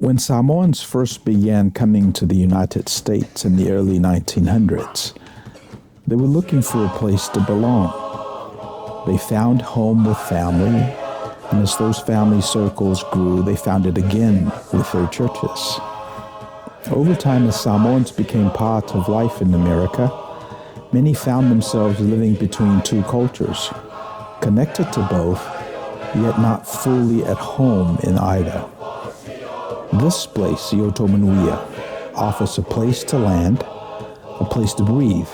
When Samoans first began coming to the United States in the early 1900s, they were looking for a place to belong. They found home with family, and as those family circles grew, they found it again with their churches. Over time, as Samoans became part of life in America, many found themselves living between two cultures, connected to both, yet not fully at home in either. This place, Ioto offers a place to land, a place to breathe,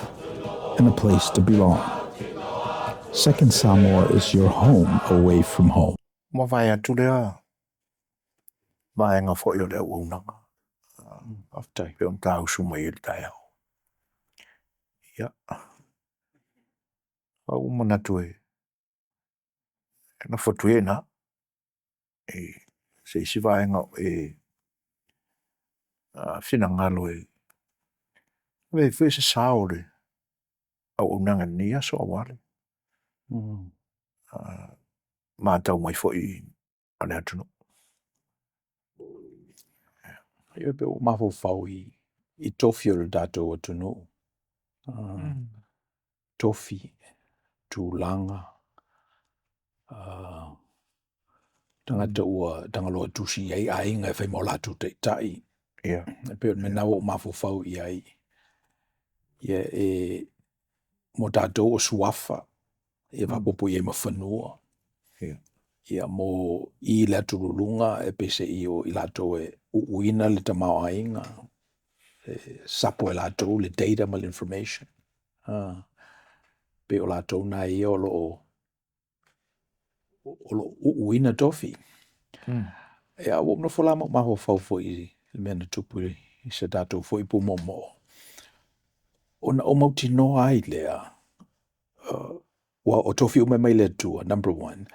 and a place to belong. Second Samoa is your home away from home. Mavae atu lea vaega foi o le auaunaga. Faafetai. Pei ona tausu mai ai le taeao. Ia, a ua manatu e lafo atu ia i ina i se isi vaega o e finagalo e ave ai foi se sao o le auaunaga i lenei aso aua le matau mai foi a le atunuu. Ia pei ua ou mafaufau i tofi o le tatou atunuu, tofi, tulaga, tagata ua tagaloa tusi i ai aiga e fai ma o latou taitai. E pei o le mea lena ua ou mafaufau i ai. Ia e, mo tatou o suafa, ia faaopoopo i ai ma fanua. Ia mo i le atululuga e peiseai o i latou e uuina le tamaoaiga, e sapo e latou le data ma le information. Pei o latou na ia o lo o uuina tofi. Ia ua ou nofo la ma ou mafaufau foi i le mea na tupu i se tatou foi pumoomoo, ona ou mautinoa ai lea, aua o tofi uma e mai le Atua, number one.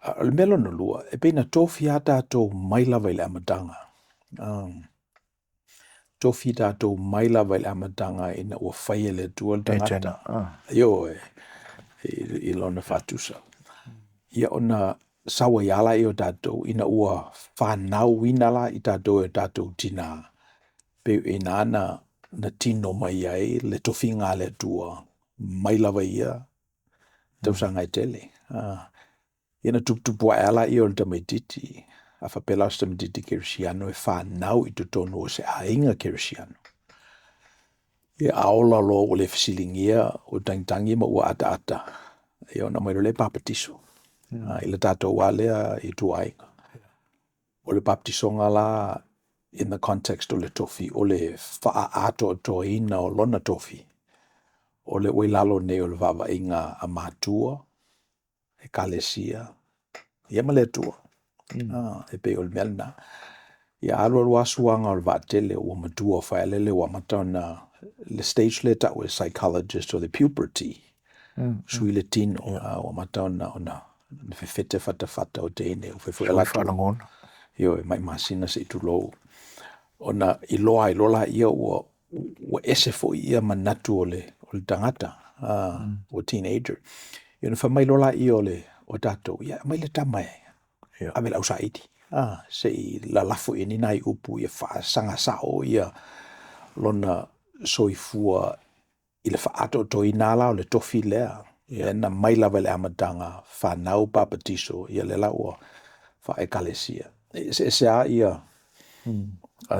A o le mea lona lua, e pei na tofi lava tatou mai lava i le amataga. Tofi tatou mai lava i le amataga ina ua faia e le Atua le tagata. Ioe, i lona faatusa. Ia ona sau ai lava lea o tatou ina ua fanauina la i tatou e tatou tina, pei o i ina na tino mai ai le tofiga a le Atua mai lava i ia tausaga e tele. Ia ona tuputupu ae lava lea o le tamaitiiti, a faapea la o se tamaitiiti kerisiano e fanau i totonu o se aiga kerisiano, ia a ola loa ua le fesiligia, ua tagitagi ma ua ataata, ia ona aumai loa lea e papatiso i le tatou lava lea ituaiga. O le papatisoga la in the context o le tofi, o le faaatoatoaina o lona tofi, o lea ua i lalo nei o le vaavaaiga a matua, ekalesia, ia ma le Atua. E pei o le mea lena. Ia alu alu lava suaga o le vaatele ua matua foi lele ua amata ona le stage lea e tau e psychologist o le puberty, sui le tino, ua amata ona fefete fatafata o teine, ua fai foi o latou ioe, mai masina se i tulou, ona iloa ai loa lea ua ese foi manatu o le tagata, ua teenager. Ia ona fai mai loa lea o tatou, ia aumai le tama e ave i le ausaili, se i lalafo i ai ni nai upu ia faasaga sao lona soifua i le faaatoatoaina lava la o le tofi lea, lea na mai lava i le amataga, fanau, papatiso, ia lea la ua faa-Ekalesia. E eseese lava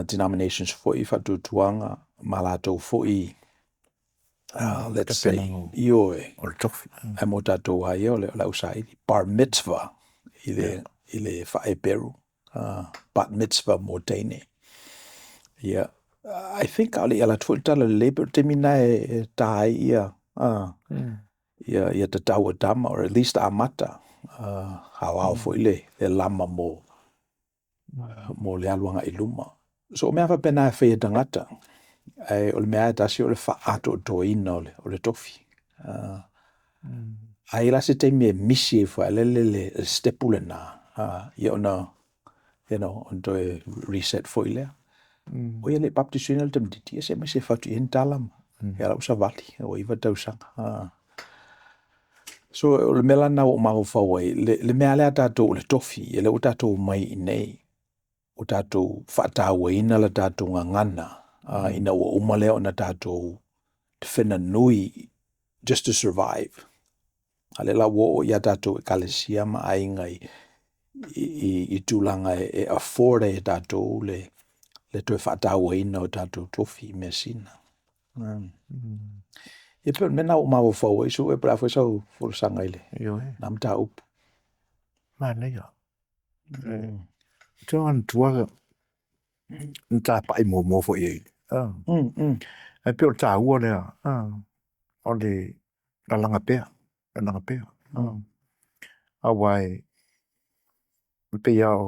denominations foi faatuatuaga ma latou foi let's say, ioe, O le tofi. Ae mo tatou lava ia o le ausaili, bar mitzvah i le faa-Eperu, bat mitzvah mo teine. Ia, I think a o le i ala atu foi le talalelei pei o le taimi lena e ta ai ia tatau a tama, or at least amata, aoao foi le lama mo le alu agai i luma. So o mea lava faapena e fai e tagata, ae o le mea lava e tasi o le faaatoatoaina o le tofi. A i ai la se taimi e misi ai foi lele le sitepu lena, ia ona ona toe reset foi lea. Oi e le i papatisoina le tamaitiiti, ia se aumai se i fai atu i ai ni tala, ia o la e ua savali ua 9 tausaga. So o le mea la lena ua ou mafaufau ai, le mea lava lea a tatou o le tofi, o lea ua tatou omai i inei. Ua tatou faatauaina le tatou gagana ina ua uma lea ona tatou tafena nui just to survive. A lea la ua oo ia tatou Ekalesia ma aiga i tulaga e afford ai e tatou le toe faatauaina o tatou tofi i measina. Ia pei o le mea lena ua ou mafaufau ai Sulamanaia, po o le a foi sau folasaga i lena mataupu. Manaia. Ou te manatua na tapai muamua foi i ai, ae pei o le taua lea o le lalaga pea, lalaga pea. Aua e pei lava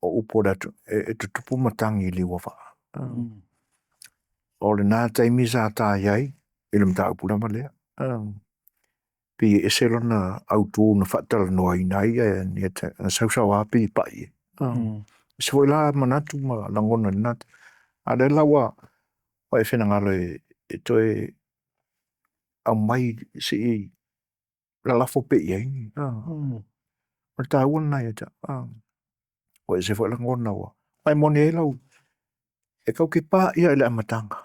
o upu a le atunuu, e tutupu matagi i liu o vaa. O lena taimi sa ta i ai i le mataupu lava lea, pei e ese lona autu na faatalanoaina ai ae na sau sau lava pei e pai i ai. E ese foi la manatu ma lagona i lena taimi, a o lea la ua e finagalo e toe aumai se i lalafo pea i ai ni… O le taua lena ia te au, ua ese foi lagona aua e moni ai lau… E tatou te paia lava i le amataga.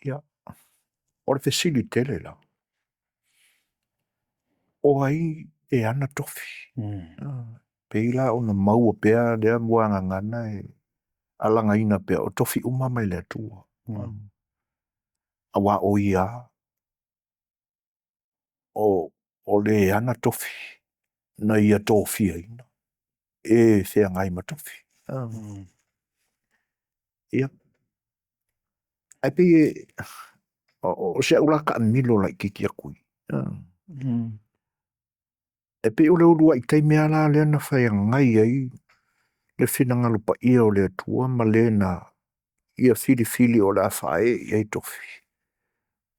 Ia, o le fesili tele la, o ai e ana tofi? Pei la ona maua pea lea muagagana e alagaina pea o tofi uma mai le Atua, aua o Ia lava o Le e ana tofi, na Ia tofiaina e feagai ma tofi. Ia, ae pei o si au la taamilo laitiiti atu ia, e pei o le uluai taimi lava lea na feagai ai le finagalo paia o le Atua ma Le na Ia filifili o le a faaee i ai tofi,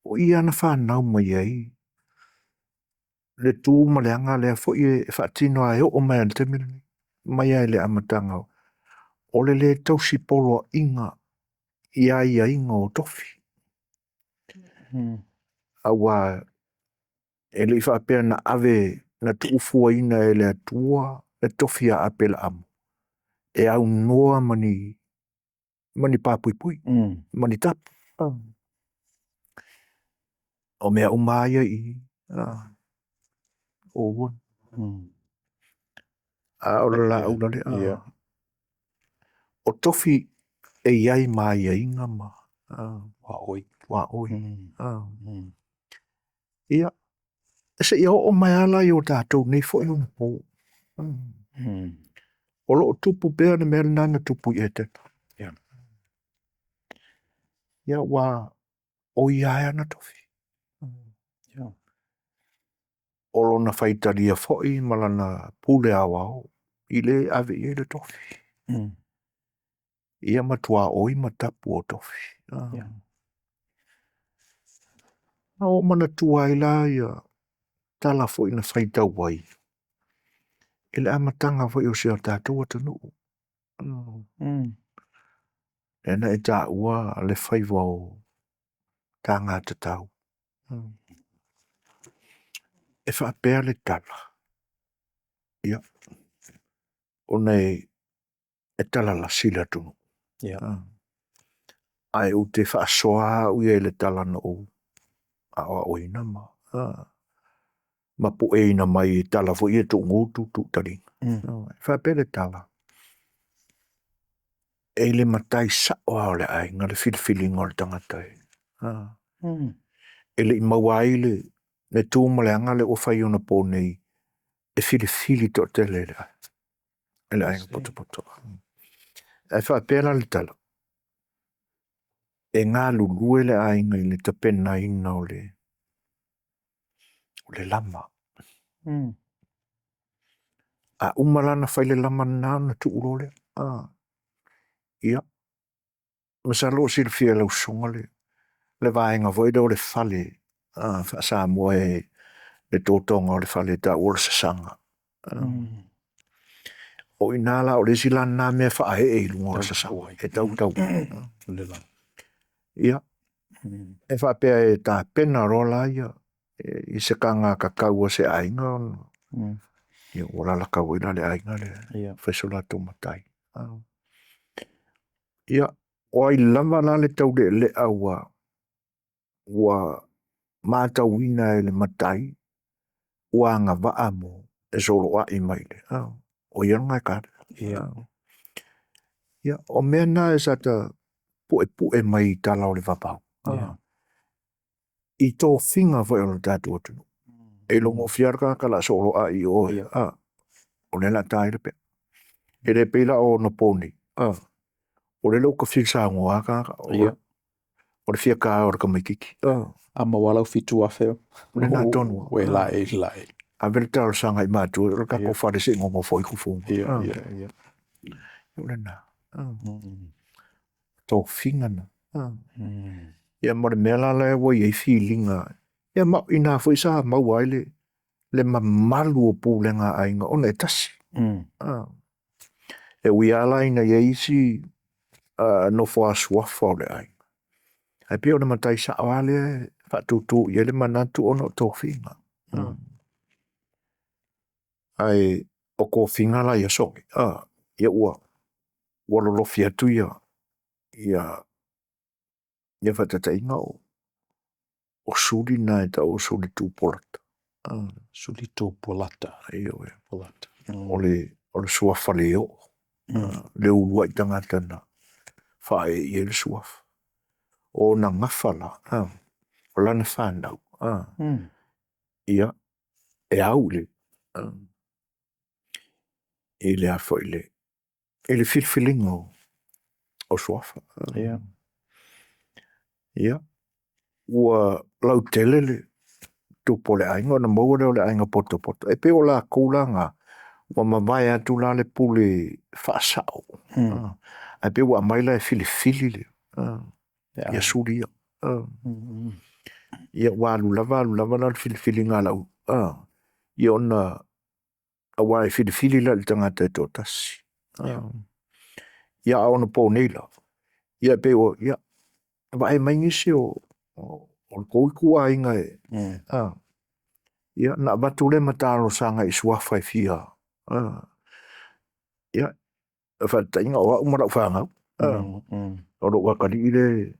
o i lava na fanau mai ai le tu ma le aga lea foi e faatino lava e oo mai lava i le taimi lenei, mai lava i le amataga o le le tausipoloaiga i aiaiga o tofi. Aua e le i faapea na ave, na tuufuaina e le Atua le tofi ia Aperaamo e aunoa ma ni pa puipui, ma ni tapu. O mea uma lava ia e i i, a o le laau lalea. O tofi e i ai ma aiaiga ma tuaoi. Ia, seia oo mai lava la i o tatou nei foi onapo, o lo o tupu pea le mea lena na tupu i Etena. Ia aua o Ia lava e ana tofi. O lona faitalia foi ma lana pule aoao i le e ave i ai le tofi. Ia ma tuaoi ma tapu o tofi. Ona ou manatua ai lea tala foi na faitau ai i le amataga foi o si o tatou atunuu, lea na e taua le faiva o taga tatau. E faapea le tala, ia, ona e talalasi le atunuu, ae ou te faasoa lava au ia i le tala na ou aoaoina ma pueina mai i tala foi ia tuugutu tuutaliga. E faapea le tala, e i le matai sao lava o le aiga le filifiliga o le tagata e… E le i maua ai le tu ma le aga lea ua fai faaonaponei e filifili toatele e le aiga potopoto. Ae faapea la le tala, e galulue le aiga i le tapenaina o le lama. A uma la ona fai le lama lena ona tuu loa lea. Ia, masalo o silafia e lau Susuga le vaega foi lea o le fale faa-Samoa le totoga o le fale e taua o le sasaga. O i ina la, o le isi lena mea e faaee i luga o le sasaga e tautau ai. Ia, e faapea e tapena loa laia i se taga tatau a se aiga ona… Ia ua lalaka foi la le aiga lea e fai so latou matai. Ia, o ai lava la le taulealea ua matauina e le matai ua agavaa e soloai mai o ia le gaeta lea. Ia, o mea na sa ta puepue mai i tala o le vavau i tofiga foi o le tatou atunuu. E iloa gofie lava le tagata o le a soloai i o, o lea o le a ta ai le pea. E le pei la o onapo nei, o lele ua ta fia saunoa lava tagata, o le fia ta o le tamaitiiti. A maua lava lau $7,000, O lena tonu lava. Ua e laei laei. Ave le talosaga i matua, o le tatou fale se i nonofo ai Tufuga. O lena. Tofiga na. Ia ma le mea la lea ua i ai filiga, ia ma o i ina foi sa maua ai le mamalu o pulega a aiga ona e tasi. E ui lava la ina i ai isi nofoa suafa o le aiga, ae pei o le matai sao lava lea e faatutu i ai le manatu ona o tofiga. Ae o tofiga la i aso nei, ia ua lolofi atu ia faataitaiga o suli na e tau o suli tupolata. Suli tupolata. Ioe. O le suafa le oo, le uluai tagata na faaee i ai le suafa. O ona gafa la, o lana fanau, ia, e au i le a foi i le filifiliga o suafa. Ia, ua lautele le tupu o le aiga ona maua lea o le aiga potopoto. E pei o latou la na, ua mavae atu la le pule faasao, ae pei ua aumai la e filifili ia suli ia. Ia ua alu lava alu lava la le filifiliga a le au ia ona aua e filifili la i le tagata e toatasi. Ia a o onaponei la, ia e pei ua, ia, vaai mai nisi o le tou ituaiga e ia ona avatu lea ma talosaga i suafa e fia, ia, faataitaiga o au ma lau fanau, o lou atalii lea e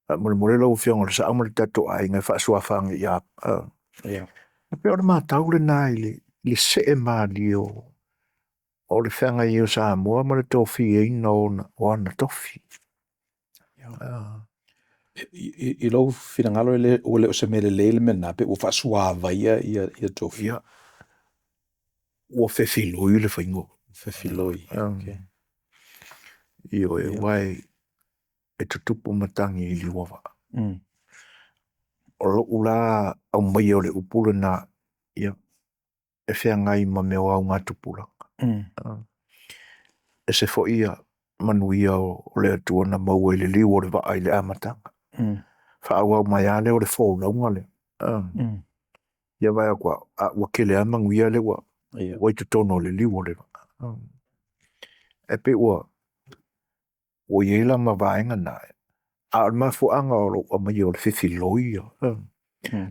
faamolemole lau Afioga i le Sao ma le tatou aiga e faasuafa ane ia. E pei o le matau lena i le see malie o le feagai ai o Samoa ma le tofiaina o ana tofi. I lou finagalo ua le o se mea lelei le mea lena, pe ua faasuavaia ia tofi? Ia, ua fefiloi le faiga. Fefiloi, okay. Ioe, aua e tutupu matagi i liu o vaa. O lou la aumaia o le upu lena, ia, e feagai ma mea o augatupulaga. Ese foi manuia o le Atua na maua i le liu o le vaa i le amataga, faaauau mai lava lea o le folauga lea, ia vaai atu lava, a ua tele lava manuia lea ua i totonu o le liu o le vaa. E pei ua i ai la ma vaega na, a o le mafuaaga o lou aumaia o le fefiloi ia,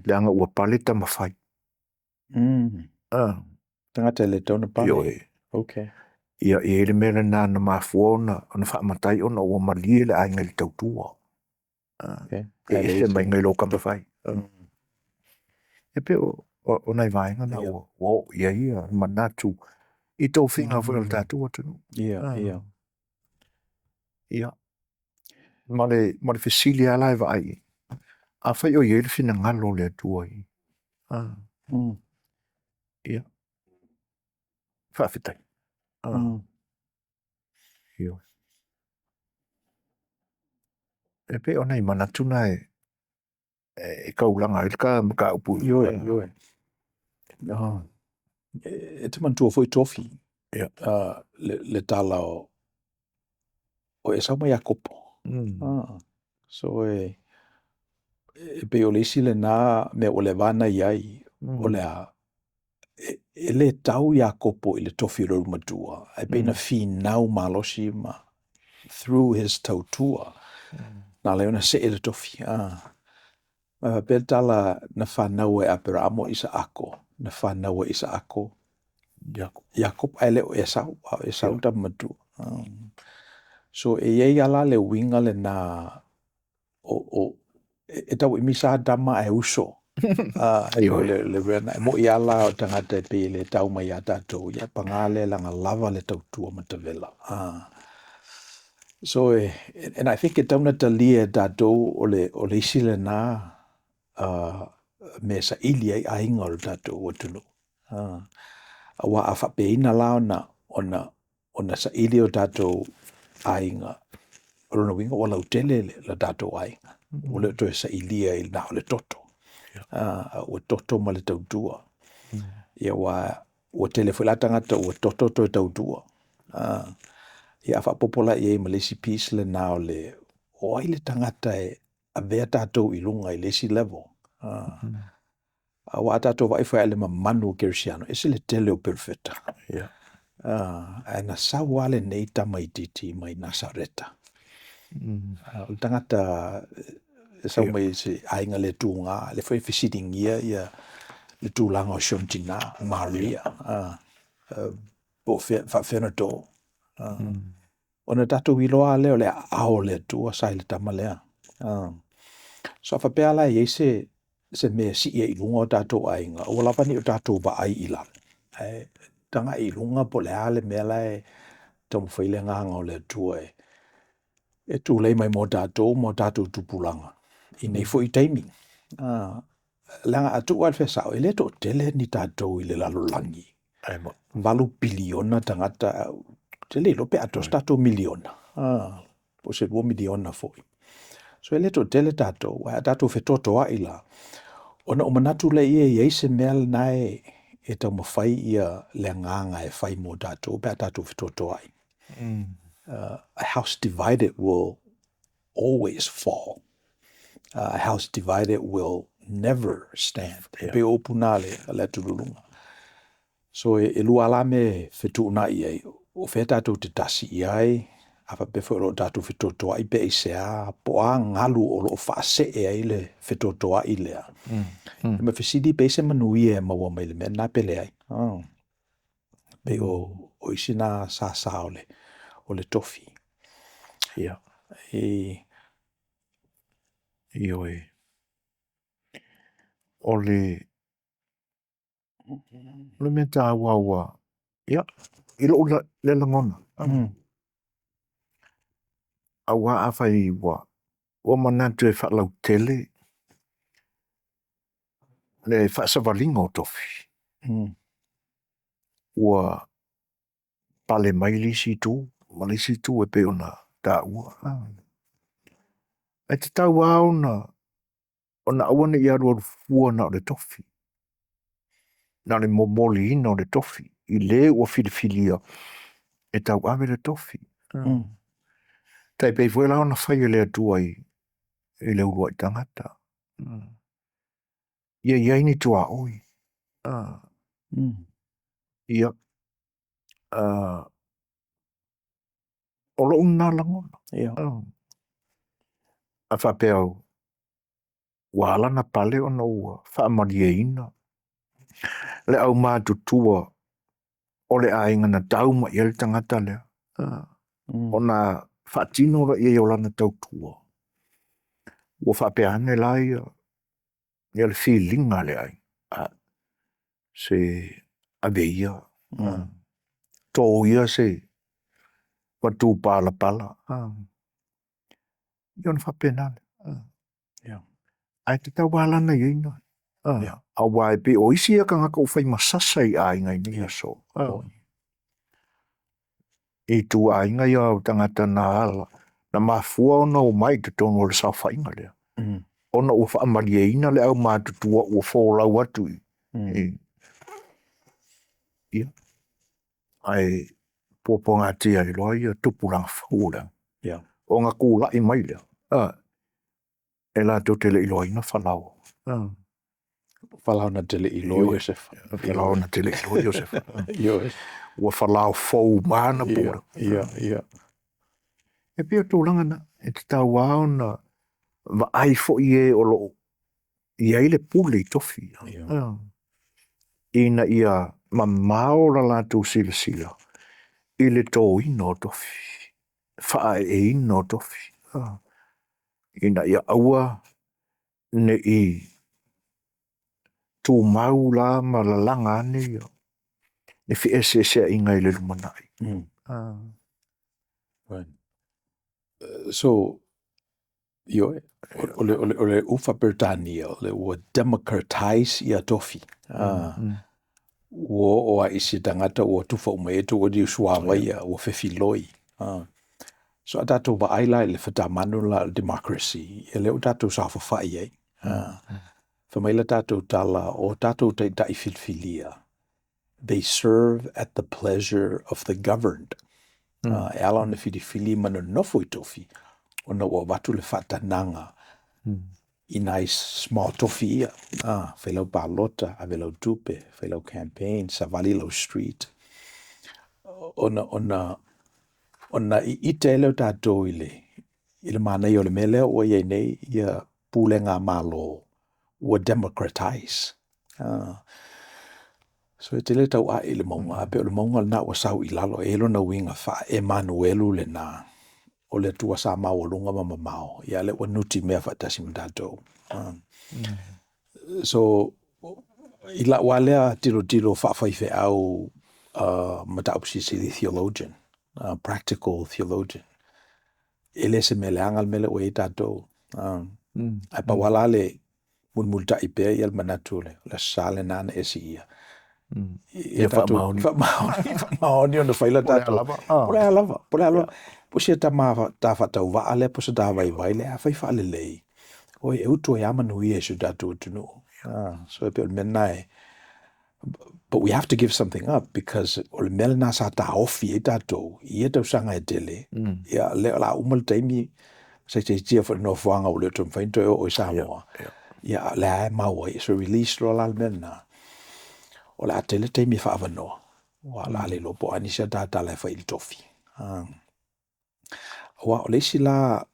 leaga ua pale tama fai. Tagata e le tatau ona pale. Ioe. Ia, e i ai le mea lena na mafua ona faamatai ona ua malie le aiga i le tautua. E ese mai nai lo tama fai. E pei o nai vaega na ua oo i ai manatu i tofiga foi o le tatou atunuu. Ia, ma le fesili lava la e vaai i ai, afai o i ai le finagalo o le Atua ia, faafetai. Ioe. E pei o nai manatu na e taulaga ai le ta mataupu. Ioe, ioe. E te manatua foi tofi, le tala o Esau ma Iakopo. So e pei o le isi lena mea ua leva ona i ai, o le a? E le tau Iakopo i le tofi o le ulumatua, ae pei na finau malosi ma through his tautua, na ala ai ona see le tofi. A faapea le tala na fanau ai e Aperaamo Isaako, na fanau e Isaako. Iakopo, ae le o Esau, a o Esau le tama matua. So e i ai lava la le uiga lena o e tauaimisa Adama ae uso. Le mea lena. E moni lava la o le tagata e pei e le tau mai ia tatou, ia paga lea leaga lava le tautua matavela. So and I think e tatau ona talia e tatou o le isi lena mea e saili ai aiga o le tatou atunuu. Aua a faapeina la ona saili o tatou aiga, o lona uiga ua lautele le tatou aiga, ua le toe sailia na o le toto, a ua toto ma le tautua. Ia aua ua tele foi la tagata ua toto toe tautua. Ia a faaopoopo la i ai ma le isi piece lena o ai le tagata e avea tatou i luga i le isi level. Aua a tatou vaai foi lava i le mamanu o kerisiano, e ese le tele o perofeta, ae na sau lava lenei tamaitiiti mai Nasareta. O le tagata e sau mai se aiga le tuga, lea foi e fesiligia le tulaga o si ona tina o Maria, po o fea e faapefea ona toto. Ona tatou iloa lava lea o le aao o le Atua sa i le tama lea. So a faapea la e i ai se mea e sii ai i luga o tatou aiga, aua lava ne i o tatou vaai i lalo, ae tagai i luga po o le a le mea la e taumafai le agaga o le Atua e tulei mai mo tatou ma o tatou tupulaga i nei foi taimi. Leaga a tuu lava le mea sao, e le toatele ni tatou i le lalolagi, 8 piliona tagata, ae ou te le iloa pe atoa se tatou miliona, po o se 2 miliona foi. So e le toatele tatou, ae a tatou fetotoai la, ona ou manatu lea e i ai se mea lena e taumafai le agaga e fai mo tatou pe a tatou fetotoai. A house divided will always fall. A house divided will never stand. E pei o upu na a le atululuga. So e lua lava la mea e fetuunai ai, o fea tatou te tasi i ai, a faapea foi o lo o tatou fetotoai pe aisea, po o a galu o lo o faasee ai le fetotoai lea. Ma fesili pe i ai se manuia e maua mai le mea lena pe leai. Pei o isi na sasa o le tofi. Ia. Ioe. O le mea taua ua, ia, i lou lea lagona, aua afai ua manatu e faalautele le faasavaliga o tofi, ua pale mai le isi itu ma le isi itu e pei ona taua. Ae tatau lava ona aua ne i alualu fua na o le tofi, na o le momoliina o le tofi i le ua filifilia e tauave le tofi. Tai pei foi la ona fai e le Atua i le uluai tagata. Ia i ai ni tuaoi. Ia, o lou lena lagona. A faapea ua ala ona pale ona ua faamalieina le aumatutua o le aiga na tau mai i ai le tagata lea, ona faatino lea i ai o lana tautua, ua faapea ane la ia le filiga a le aiga, se ave ia, to ia se matupalapala, ia ona faapena lea. Ae tatau lava la ona i ai aua e pei o isi ia tagata ua fai ma sasa i aiga i nei aso. I ituaiga ia o tagata na ala, na mafua ona omai i totonu o le saofaiga lea, ona ua faamalieina le aumatutua ua folau atu i, ia, ae puapuagatia ai loa ia tupulaga fou ona tulai mai lea, e latou te le i iloaina Falao. Falao na te le i iloa Iosefa. Falao na te le i iloa Iosefa. Ua Falao fou uma ana pulega. E pei o tulaga na, e tatau lava ona vaai foi e o lo o i ai le pule i tofi, ina ia Mamao la latou silasila i le tōina o tofi, faaeeina o tofi, ina ia aua ne i tumau la ma lalaga ane le feeseeseaiga i le lumanai. Right. So, ioe, o le upu faa-Peretania, o le ua democratize ia tofi. Ua oo lava i se tagata ua tufa uma i ai tou suavai ia ua fefiloi. So a tatou vaai la i le fatamanu la o le democracy, ia lea ua tatou saofafai ai. Fai mai le tatou tala, o tatou taitai filifilia, they serve at the pleasure of the governed. E ala ona filifili ma nonofo i tofi, ona ua avatu le faatanaga i nai small tofi ia. Fai lau palota, ave lau tupe, fai lau campaign, savali lau street, ona iite ai lea o tatou i le manaia o le mea lea ua i ai nei ia pulega a Malo ua democratize. So e te le tau a'e i le mauga, ae pei o le mauga lena ua sau i lalo, e i ai lona uiga faa-Emanuelu lena, o le Atua sa maualuga ma mamao, a o lea ua nutimea faatasi ma tatou. So, i lau lava lea tilotilo faafaifeau mataupu silisili theologian, practical theologian, e le o se mea leaga le mea lea ua i ai tatou. Ae pau lava la le mulimulitai pea le manatu o le Aso Sa lena na e siia, ia faamaoni, faamaoni ona fai le tatou, po o le a lava, po o le a lava. Po o sia tama ta faatauvaa lea po o se ta vaivai lea, a fai faalelei, oi e utu ai lava manuia i si o tatou atunuu. So e pei o le mea lena e, but we have to give something up because o le mea lena sa taofi ai tatou i ia tausaga e tele, ia o lea o le a uma le taimi, saisaitia foi i le nofoaga ua le toe mafai ona toe oo i Samoa, ia a o lea lava e mau ai. So release loa la le mea lena, o le a tele taimi e faaavanoa, aua o le a le iloa po o a nisi a ta tala e fai i le tofi. Aua o le isi la,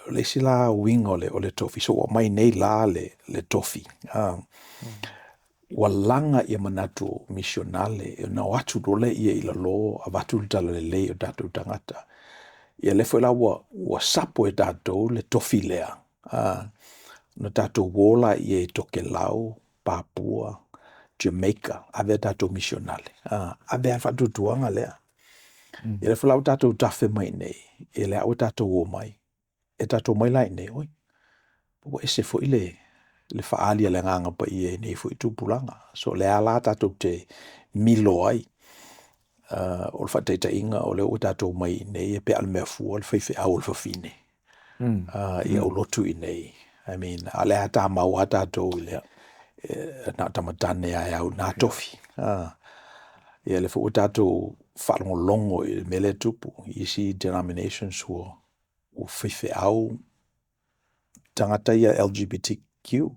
o le isi la uiga o le tofi, so ua aumai nei la le tofi, ua laga manatu o misionale ona o atu loa lea i lalo avatu le talalelei i o tatou tagata. Ia lea foi la ua sapo e tatou le tofi lea, ona tatou o lea i Tokelau, Papua, Jamaica, ave a tatou misionale, ave lava le faatuatuaga lea. Ia lea foi la ua tatou tafe mai i inei, ia lea ua tatou omai. E tatou omai la i inei, oi, ua ese foi le faaali a le Agaga Paia i nei foi tupulaga. So o lea la tatou te milo ai, o le faataitaiga o lea ua tatou omai i inei e pei lava o le mea fua le faifeau o le fafine i aulotu i inei. I mean, a o lea e tamau lava tatou i le na o tamatane lava e au i na tofi. Ia lea foi ua tatou faalogologo i le mea lea e tupu i isi denominations ua faifeau tagata ia LGBTQ+,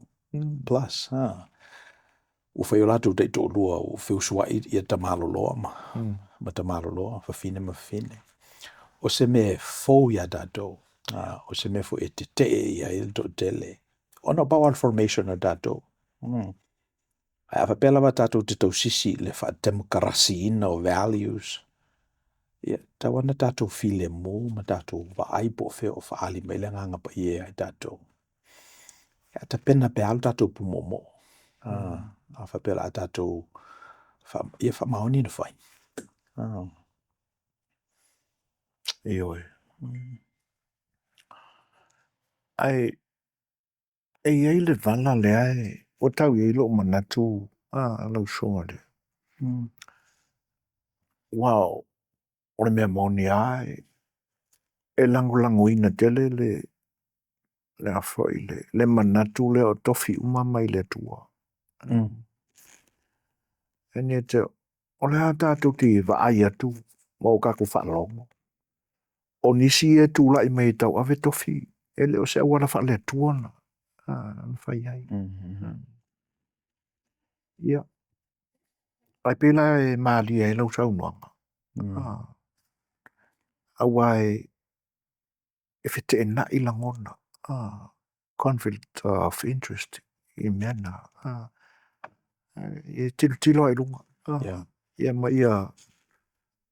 ua fai o latou taitoalua ua feusuai tamaloloa ma tamaloloa, fafine ma fafine. O se mea e fou ia tatou, o se mea foi e tetee i ai le toatele, ona pau lava o le formation o tatou. Ae a faapea lava tatou te tausisi i le faatemokarasiina o values, ia, e tatau lava ona tatou filemu ma tatou vaai po o fea o faaali mai le Agaga Paia ia i tatou. A tapena pea lo tatou pumoomoo, a faapea o le a tatou, ia faamaoni ona fai. Ioe. Ae e i ai le vala lea ua tau i ai lou manatu lau Susuga aua o le mea moni lava e lagolagoina tele le manatu lea o tofi uma mai le Atua. And yet, o le a tatou te vaai atu ma o tatou faalogo, o nisi ia e tulai mai e tauave tofi, e le o se auala faale-Atua na fai ai. Ia, ae pei la e malie ai lau saunoaga, aua e feteenai lagona, conflict of interest i mea na, e tilotilo lava i luga. Ia ma ia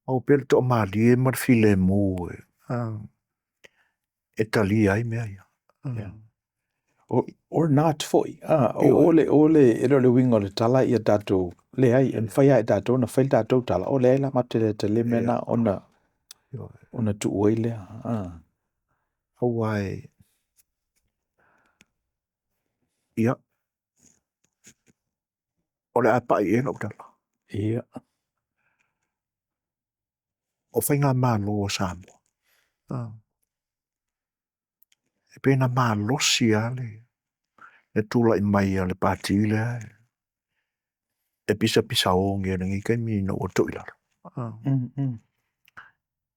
maua pea le toamalie ma le filemu e talia ai mea ia. Yeah. Or not foi. Ah, o le o le e le o le uiga o le tala ia tatou leai, e mafai lava e tatou ona fai le tatou tala, o leai la matou te le talia le mea lena ona ona tuu ai lea. Ah. Aua e, ia, o le a pai i ai lau tala. Ia. O faigamalo a Samoa, e pei ona malosi lava le tulai mai a le Pati lea e pisapisaogi i lenei taimi ina ua toilalo,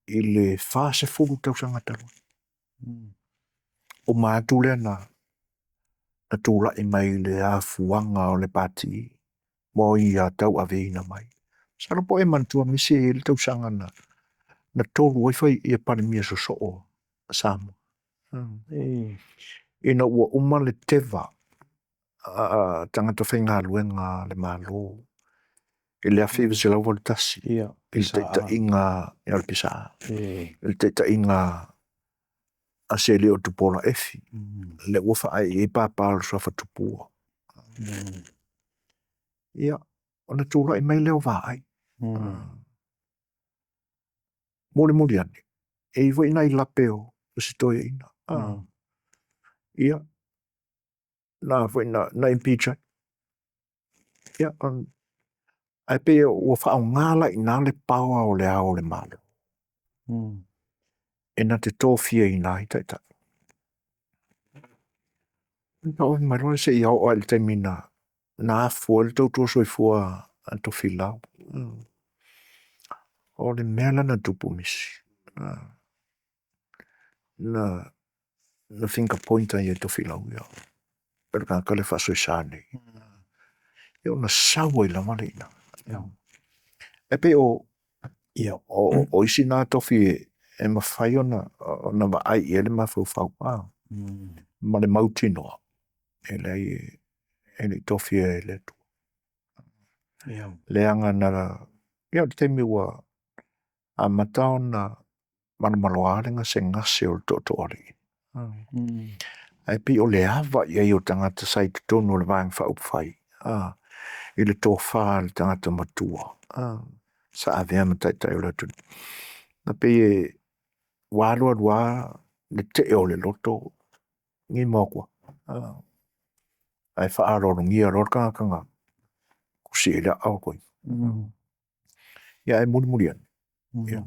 i le 40 tausaga talu ai. Uma atu lea na tulai mai i le afuaga o le Pati mo ia tauaveina mai. Masalo po o e manatua misi e i ai le tausaga na tolu ai ia Palemia sosoo a Samoa. Ina ua uma le teva a tagata faigaluega a le Malo i le 1981 i le taitaiga o le PSA, i le taitaiga a si alii o Tupuola Efi, lea ua faaee i ai papa o le Suafa Tupua. Ia, ona tulai mai lea o vaai. Mulimuli ane, e i ai foi nai lape o si toeaina. Ia, na foi na impeach ai. Ia, ae pei ua faaaoga la i ina le power o le Ao o le Malo e na te tofiaina ai taitai. Ona fai mai loa seia oo lava i le taimi na afu ai le tautua soifua a Tofilau. O le mea lea na tupu misi, na finger point ai e Tofilau ia le tagata lea e faasoesa nei, ia ona sau ai lava lea i ina. E pei o isi na tofi e mafai ona vaai i ai le mafaufau ma le mautinoa, e leai e le i tofia e le Atua. Leaga na, ia o le taimi ua amata ona malomaloa le gasegase o le Tootooalii, ae pei o le ava i ai o tagata sa i totonu o le Vaega Faaupufai i le tofa a le tagata matua sa avea ma Taitai o le atunuu, e pei ua alu alu lava le tee o le loto, gimo atu lava, ae faaaloalogia loa le tagata na tusi i ai le aao o toeaina. Ia ae mulimuli ane, ia,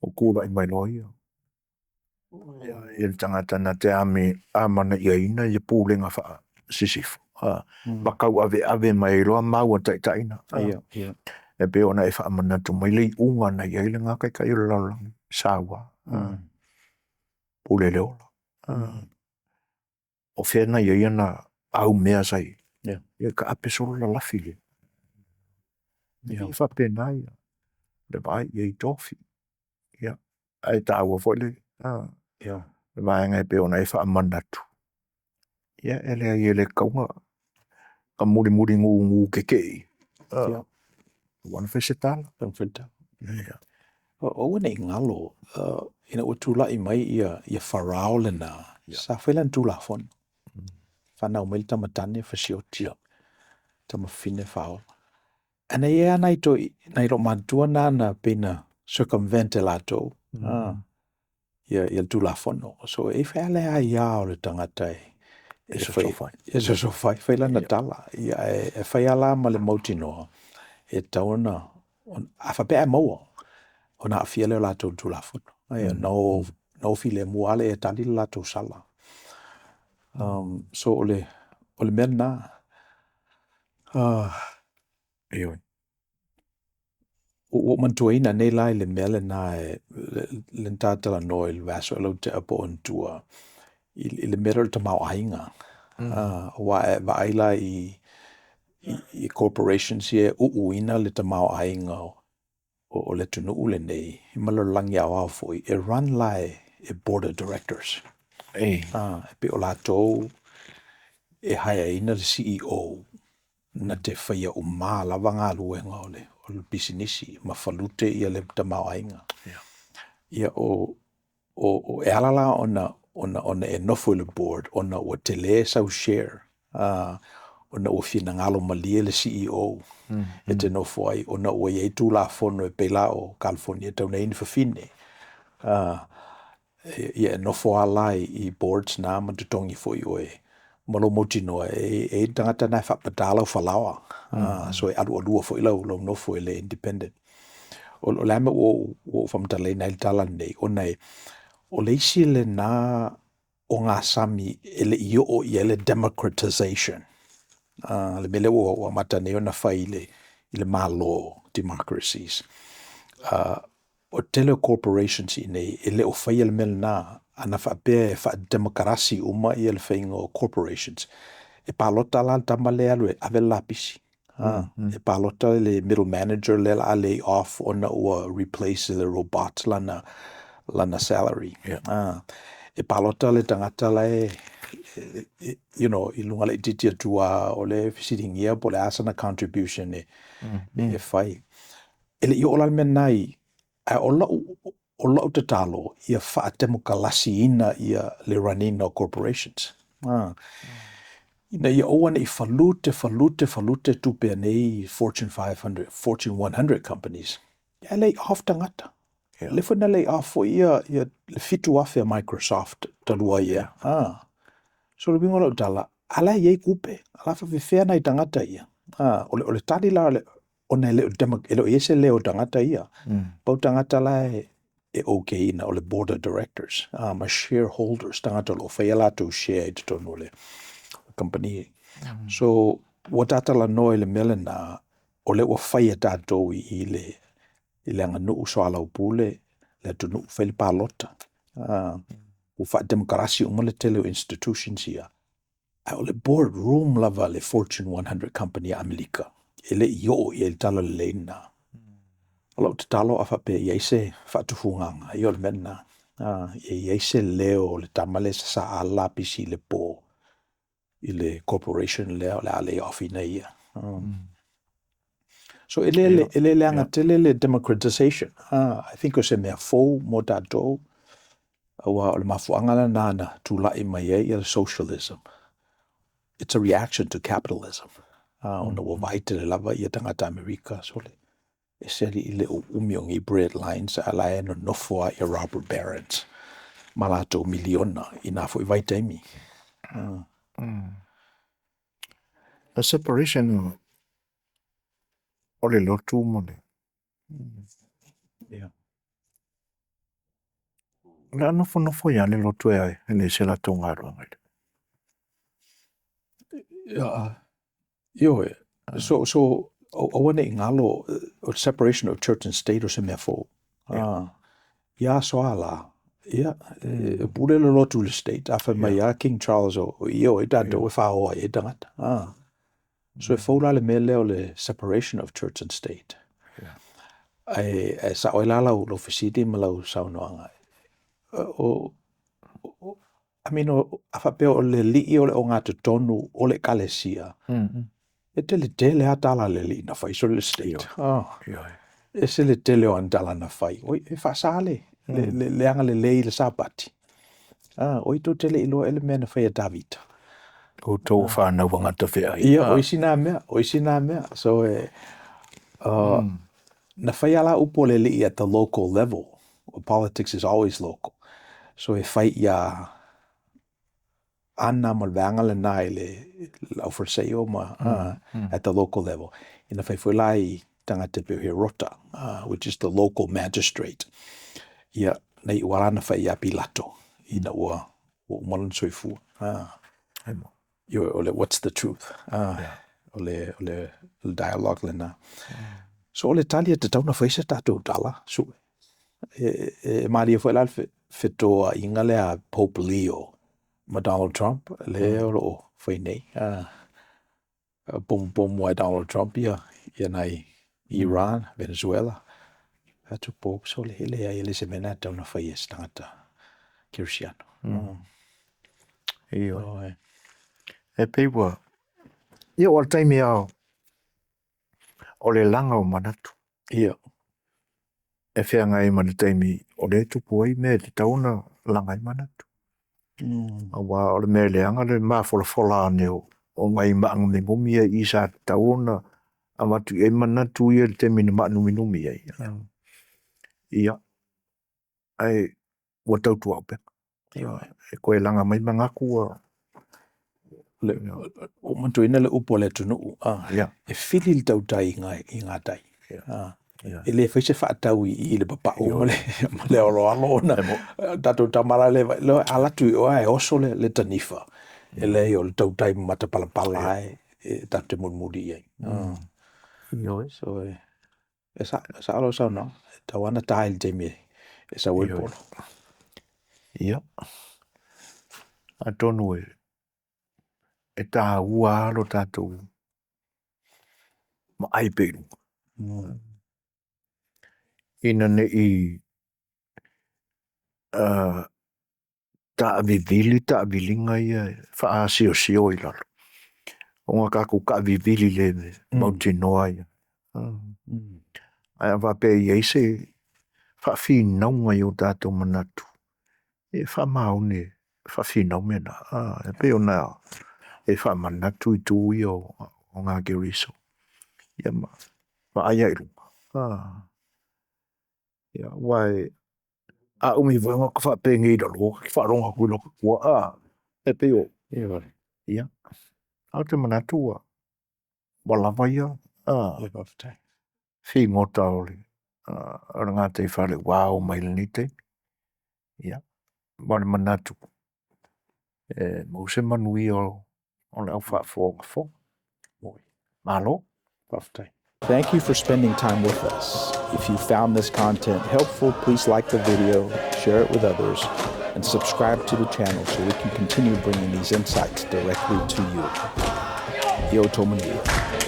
ua tulai mai loa ia le tagata na te amanaiaina ia Pulega Faasisifo ma tauaveave mai ai loa mau a Taitai na. E pei ona e faamanatu mai le iuga na i ai lena Taitai o le lalolagi, saua, pule i le ola. O fea na i ai ana aumea sa i ai? Ia taape solo lalafi e pei e faapena le vaai i ai i tofi. Ia, ae taua foi le vaega e pei ona e faamanatu, ia e leai e le tatau ona mulimuli gugu tetee aua na fai se tala. Aua ne i galo, ina ua tulai mai ia Farao lena, sa fai lana Tulafono, fanau mai le tama tane fasioti, tama fafine faaola. Ae na i ai lava nai olomatua na na pei na circumvent e latou ia le Tulafono. So e i ai foi lava le aia o le tagata e sosofa ai fai lana tala. Ae fai lava la ma le mautinoa, e tatau ona, a faapea a e maua, ona aafia lea o latou i le Tulafono. Ona o filemu lava lea e tali le latou sala. So o le mea lena. Ioe. Ua ou manatuaina nei la i le mea lena lea na ta talanoa i le vaiaso ea ua tea po o ona tua i le mea lea o le tamaoaiga. Aua a e vaai la i corporations ia e uuina le tamaoaiga o le atunuu lenei ma le lalolagi aoao foi, e run la e board of directors. E pei o latou e hire ina le CEO na te faia uma lava galuega o le le pisinisi ma falute ia le tamaoaiga. Ia o o e ala la ona ona e nofo i le board ona ua tele sau share, ona ua finagalo malie le CEO e te nofo ai ona ua i ai Tulafono e pei la o California e tatau ona i ai ni fafine. Ia e nofo lava la i boards na ma totogi foi oe ma lou mautinoa e i ai le tagata lena e faapata lau falaoa. So e alualua foi lau nofo e le independent. O le a le mea ua ou faamatalaina ai le tala lenei, ona o le isi lena ogasami e le i oo i ai le democratization, le mea lea ua amata nei ona fai i le Malo, democracies. O le tele o corporations i inei e le o faia le mea lena. Ana faapea e faademokarasi uma le faiga o corporations, e palota la le tama lea e alu e ave le lapisi, e palota le middle manager lea o le a lay off ona ua replace e le robot lana salary. E palota le tagata la e i luga laitiiti atu lava o lea e fesiligia po o le a sana contribution e fai. E le i oo la le mea lena i... Ae o lau tatalo, ia faatemokarasiina le run ina o corporations, ina ia aua ne i falute, falute, falute tupe a nei Fortune 500, Fortune 100 companies, ae lay off tagata. O lea foi na lay off foi le 7,000 a Microsoft talu ai ea. So o le uiga o lau tala, a la e i ai tupe, a o le a faapefea nai tagata ia? O le tali la ona e le o i ai se leo o tagata ia. Pau tagata la e okay ina o le board of directors ma shareholders, tagata o lo o fai a latou share i totonu o le kamupani. So ua ta talanoa i le mea lena, o lea ua fai e tatou i le aganuu, soalaupule le atunuu, fai le palota, ua faatemokarasi uma le tele o institutions ia, a o le board room lava a le Fortune 100 company a Amerika, e le i oo i ai le talalelei lena. O lau tatalo a faapea e i ai se faatufugaga, ia o le mea lena, ia i ai se leo o le tama lea e sasaa le lapisi i le po i le corporation lea o le a lay off ina ia. So e le leaga tele le democratization. I think o se mea fou mo tatou, aua o le mafuaaga lena na tulai mai ai le socialism. It's a reaction to capitalism. Ona ua vaai tele lava tagata Amerika, sole, e se alii le uumi o nei bread lines, a o la e nonofo lava robber barons ma latou miliona i na foi vaitaimi. The separation o le lotu ma le... O le a nofonofo ai lava le lotu e leai se latou galuega. Ioe, so aua ne i galo, o le separation of church and state o se mea fou. Ia aso a la, ia, e pule le lotu i le state. A fai mai lava King Charles o ia o ai tatou e faoa i ai tagata. So e fou la le mea lea o le separation of church and state. Ae sao ai la lau fesili ma lau saunoaga. I mean, a faapea o le alii o le ogatotonu o le Ekalesia, e tele tele lava tala a le alii na fai, sole le state. E ese le tele o ana tala na fai. Oi, e faasa le agalelei i le Sapati. Oi, tou te le iloa ea le mea na fai e Tavita. Outou o fanau a gatafeai. Ia, o isi na mea, o isi na mea. So, na fai lava la upu a le alii at the local level. Politics is always local. So e fai ia Ana ma le vaega lena i le aufalesaio ma at the local level. Ina fai foi la i tagata e pei o Herota, which is the local magistrate. Ia, na iu lava la na fai ia Pilato ina ua uma lona soifua. O le what's the truth? O le dialogue lena. So o le tali e tatau ona fai se tatou tala, sue. E malie foi la le fetoaiga lea a Pope Leo ma Donald Trump, lea o lo o fai nei. Pomupomu lava e Donald Trump ia nai Iran, Venezuela. Fai atu Pope, sole, e leai, e le o se mea lena e tatau ona fai e se tagata kerisiano. Ioe. E pei ua... Ia, aua o le taimi lava o le laga o manatu. Ia. E feagai ai ma le taimi o lea e tupu ai mea e tatau ona laga ai manatu. Aua o le mea leaga le mafolafola ane o nai maanuminumi ia e i i sa tatau ona avatu i ai manatu ia i le taimi na maanuminumi ai, ia, ae ua tautuaupega. E toe laga mai manatu ua… Ua ou manatuaina le upu a le atunuu, e fili le tautai i gatai. E le faia se faatau i i i le papau ma le aloalo ona o tatou tama la lea e vaai, a alu atu i o ae oso le tanifa, e leai o le tautai matapalapala lava e tatou te mulimuli i ai. Ioe. So, e sao lau saunoaga, e tatau lava ona ta i le taimi e sau ai le polo. Ia, atonu e taua lava lo tatou vaai pea i luma, ina ne i taavivili taaviliga ia e faaasiosio i lalo, ona tatou taavivili le mautinoa. Ae a faapea e i ai se faafinauga i o tatou manatu, ia e faamaoni e faafinau mea na. E pei ona e faamanatu itu ia o gakerisa, ia ma vaai lava i luma. Ia aua a umi foi ona ota faapenei i lalo, ta te faalogo atu i lota tuaa, e pei o… Ia, ae ou te manatu ua lava ia figota o le gataifale ua ao mai i lenei taimi, ia, ma le manatu, e maua se manuia o le au faafogafoga. Malo faafetai. Thank you for spending time with us. If you found this content helpful, please like the video, share it with others, and subscribe to the channel so we can continue bringing these insights directly to you. Ia outou manuia.